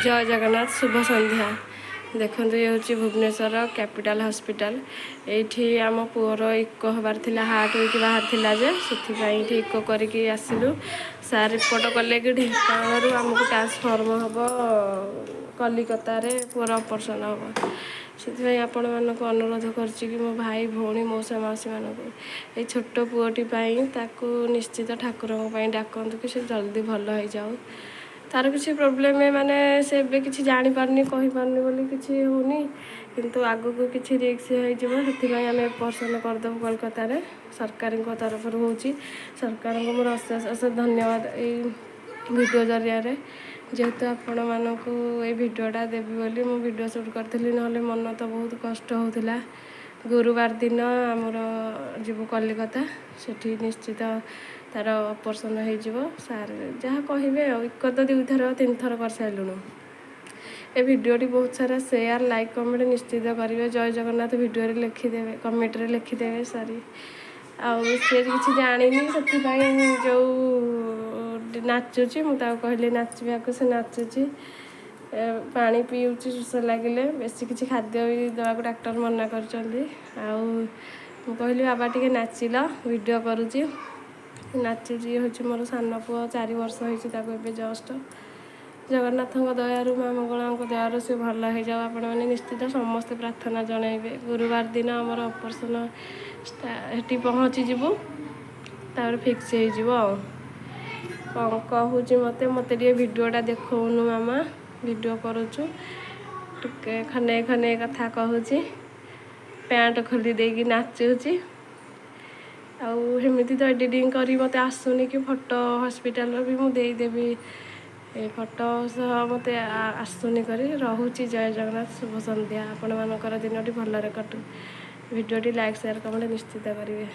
ଜୟ ଜଗନ୍ନାଥ, ଶୁଭ ସନ୍ଧ୍ୟା। ଦେଖନ୍ତୁ, ଇଏ ହେଉଛି ଭୁବନେଶ୍ୱର କ୍ୟାପିଟାଲ ହସ୍ପିଟାଲ। ଏଇଠି ଆମ ପୁଅର ଇକୋ ହେବାର ଥିଲା। ହାର୍ଟ ୱିକ୍ ବାହାରି ଥିଲା ଯେ, ସେଥିପାଇଁ ଏଇଠି ଇକୋ କରିକି ଆସିଲୁ। ସାର୍ ରିପୋର୍ଟ କଲେ କି ଢେଙ୍କାନାଳରୁ ଆମକୁ ଟ୍ରାନ୍ସଫର୍ମ ହେବ, କଲିକତାରେ ପୁଅର ଅପରେସନ୍ ହେବ। ସେଥିପାଇଁ ଆପଣମାନଙ୍କୁ ଅନୁରୋଧ କରୁଛି କି ମୋ ଭାଇ, ଭଉଣୀ, ମଉସା, ମାଉସୀମାନଙ୍କୁ, ଏଇ ଛୋଟ ପୁଅଟି ପାଇଁ ତାକୁ ନିଶ୍ଚିତ ଠାକୁରଙ୍କ ପାଇଁ ଡାକନ୍ତୁ କି ସେ ଜଲ୍ଦି ଭଲ ହେଇଯାଉ। ତାର କିଛି ପ୍ରୋବ୍ଲେମ୍, ମାନେ ସେ ଏବେ କିଛି ଜାଣିପାରୁନି, କହିପାରୁନି ବୋଲି କିଛି ହେଉନି, କିନ୍ତୁ ଆଗକୁ କିଛି ରିସ୍କ ହେଇଯିବ। ସେଥିପାଇଁ ଆମେ ଅପରେସନ୍ କରିଦେବୁ କୋଲକାତାରେ। ସରକାରଙ୍କ ତରଫରୁ ହେଉଛି। ସରକାରଙ୍କୁ ମୋର ଅଶେଷ ଅଶେଷ ଧନ୍ୟବାଦ ଏଇ ଭିଡ଼ିଓ ଜରିଆରେ। ଯେହେତୁ ଆପଣମାନଙ୍କୁ ଏଇ ଭିଡ଼ିଓଟା ଦେବି ବୋଲି ମୁଁ ଭିଡ଼ିଓ ସୁଟ୍ କରିଥିଲି, ନହେଲେ ମନ ତ ବହୁତ କଷ୍ଟ ହେଉଥିଲା। ଗୁରୁବାର ଦିନ ଆମର ଯିବୁ କଲିକତା। ସେଠି ନିଶ୍ଚିତ ତାର ଅପରେସନ୍ ହେଇଯିବ, ସାର୍ ଯାହା କହିବେ। ଆଉ ଇକୋ ତ ଦୁଇଥର ତିନିଥର କରିସାରିଲୁଣୁ। ଏ ଭିଡ଼ିଓଟି ବହୁତ ସାରା ସେୟାର, ଲାଇକ୍, କମେଣ୍ଟ ନିଶ୍ଚିତ କରିବେ। ଜୟ ଜଗନ୍ନାଥ ଭିଡ଼ିଓରେ ଲେଖିଦେବେ, କମେଣ୍ଟରେ ଲେଖିଦେବେ, ସରି। ଆଉ ସେ କିଛି ଜାଣିନି, ସେଥିପାଇଁ ଯେଉଁ ନାଚୁଛି। ମୁଁ ତାକୁ କହିଲି ନାଚିବାକୁ, ସେ ନାଚୁଛି। ପାଣି ପିଉଛି ଶୋଷ ଲାଗିଲେ। ବେଶୀ କିଛି ଖାଦ୍ୟ ବି ଦେବାକୁ ଡାକ୍ତର ମନା କରିଛନ୍ତି। ଆଉ ମୁଁ କହିଲି, ବାବା, ଟିକେ ନାଚିଲ, ଭିଡ଼ିଓ କରୁଛି। ନାଚୁଛି। ଇଏ ହେଉଛି ମୋର ସାନ ପୁଅ। 4 ବର୍ଷ ହେଇଛି ତାକୁ ଏବେ ଜଷ୍ଟ। ଜଗନ୍ନାଥଙ୍କ ଦୟାରୁ, ମା ମଙ୍ଗଳାଙ୍କ ଦୟାରୁ ସେ ଭଲ ହେଇଯାଉ। ଆପଣମାନେ ନିଶ୍ଚିତ ସମସ୍ତେ ପ୍ରାର୍ଥନା ଜଣାଇବେ। ଗୁରୁବାର ଦିନ ଆମର ଅପରେସନ୍, ସେଠି ପହଞ୍ଚିଯିବୁ, ତାପରେ ଫିକ୍ସ ହେଇଯିବ। ଆଉ କ'ଣ କହୁଛି ମୋତେ, "ମୋତେ ଟିକେ ଭିଡ଼ିଓଟା ଦେଖାଉନୁ ମାମା, ଭିଡ଼ିଓ କରୁଛୁ।" ଟିକେ ଖନେଇ ଖନେଇ କଥା କହୁଛି। ପ୍ୟାଣ୍ଟ ଖୋଲି ଦେଇକି ନାଚୁଛି। ଆଉ ସେମିତି ତ ଏଡ଼ିଟିଂ କରି ମୋତେ ଆସୁନି କି ଫଟୋ ହସ୍ପିଟାଲର ବି ମୁଁ ଦେଇଦେବି। ଏ ଫଟୋ ସହ ମୋତେ ଆସୁନି କରି। ରହୁଛି। ଜୟ ଜଗନ୍ନାଥ, ଶୁଭ ସନ୍ଧ୍ୟା। ଆପଣମାନଙ୍କର ଦିନଟି ଭଲରେ କଟୁ। ଭିଡ଼ିଓଟି ଲାଇକ୍, ସେୟାର, କମେଣ୍ଟ ନିଶ୍ଚିତ କରିବେ।